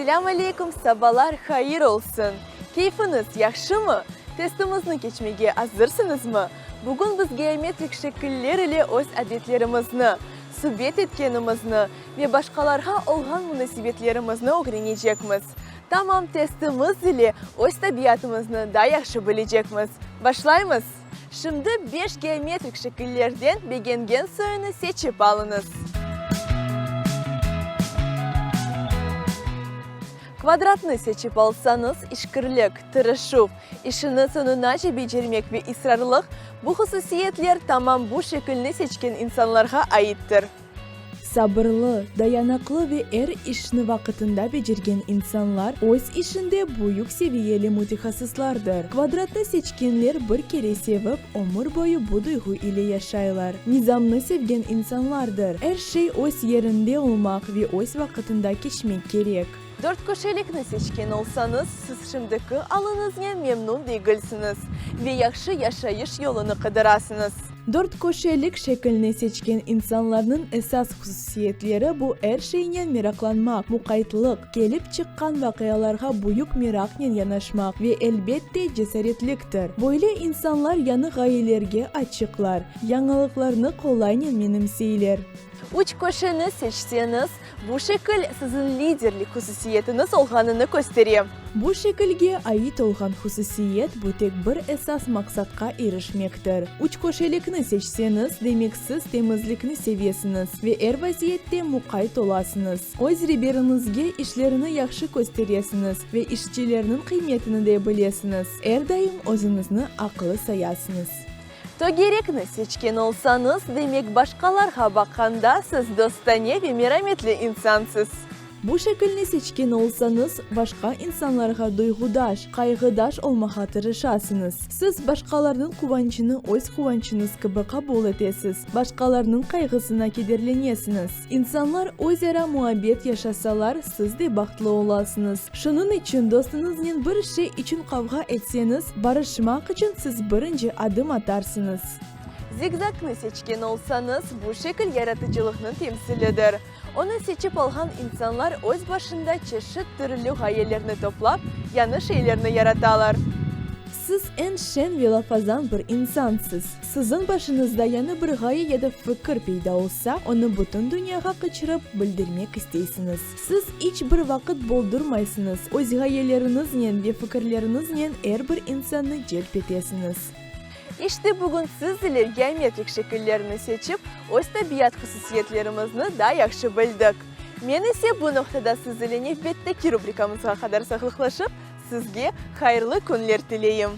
Selâm aleykum, sabalar hayır olsun! Keyfiñiz yahşımı? Testimizni keçmege azırsıñızmı? Bugün biz geometrik şekiller ile öz adetlerimizni, subet etkenimizni ve başqalarğa olğan munasebetlerimizni ögrenecekmiz. Tamam testimiz ile öz tabiatımıznı daa yahşı bilecekmiz. Başlaymız! Şimdi beş geometrik şekillerden begengen soyunı seçip alıñız. Kvadratnı seçip alsañız, işkirlik, tırışuv, işini soñunace becermek ve israrlıq, bu hususiyetler tamam bu şekilni seçken insanlarğa aittir. Sabırlı, dayanıqlı ve er işni vaqıtında becergen insanlar öz işinde büyük seviyeli mütehassıslardır. Kvadratnı seçkenler bir kere sevip, ömür boyu bu duyğu ile yaşaylar. Nizamnı sevgen insanlardır. Er şey öz yerinde olmaq ve öz vaqıtında keçmek kerek. Dörtköşelikni seçken olsañız, siz şimdiki alıñıznen memnun degilsiñiz ve yahşı yaşayış yolunı qıdırasıñız. Dörtköşelik şekilni seçken insanlarnıñ esas hususiyetleri bu er şeynen meraqlanmaq, muqaytlıq, kelip çıqqan vaqialarğa büyük meraqnen yanaşmaq ve, elbette, cesaretliktir. Böyle insanlar yañı ğayelerge açıqlar, yañılıqlarnı qolaynen menimseyler. Üçköşeni seçseñiz, Bu şekil siziñ liderlik hususiyetiñiz olğanını köstere. Bu şekilge ait olğan hususiyet bu tek bir esas maqsatqa irişmektir. Üçköşelikni seçseñiz, demek siz temizlikni sevesiñiz ve er vaziyette muqayt olasıñız. Öz reberiñizge işlerini yahşı kösteresiñiz ve işçilerniñ qıymetini de bilesiñiz. Er daim özüñizni aqlı sayasıñız. Tögerekni seçken olsañız, demek başqalarğa baqqanda siz dostane ve merametli insansız. Bu şekilni seçken olsañız, başqa insanlarğa duyğudaş, qayğıdaş olmağa tırışasıñız. Siz başqalarnıñ quvançını öz quvançıñız kibi qabul etesiz, başqalarnıñ qayğısına kederlenesiñiz. İnsanlar öz ara muabbet yaşasalar, siz de bahtlı olasıñız. Şunıñ içün dostuñıznen bir şey içün qavğa etseñiz, barışmaq içün siz birinci adım atarsıñız. Zigzagnı seçken olsañız, bu şekil yaratıcılıqnıñ temsilidir. Onı seçip alğan insanlar öz başında çeşit türlü ğayelerni toplap, yañı şeylerni yaratalar. Siz eñ şeñ ve lafazan bir insansız. Siziñ başıñızda yañı bir ğaye ya da fikir peyda olsa, onı bütün dünyağa qıçırıp bildirmek isteysiñiz. Siz iç bir vaqıt boldurmaysıñız, öz ğayeleriñiznen ve fikirleriñiznen er bir insannı celp etesiñiz. İşte bugün siz ile geometrik şekillerni seçip, öz tabiat hususiyetlerimizni daa yahşı bildik. Men ise bu noqtada siz ile nevbetteki rubrikamızğa qadar sağlıqlaşıp, sizge hayırlı künler tileyim.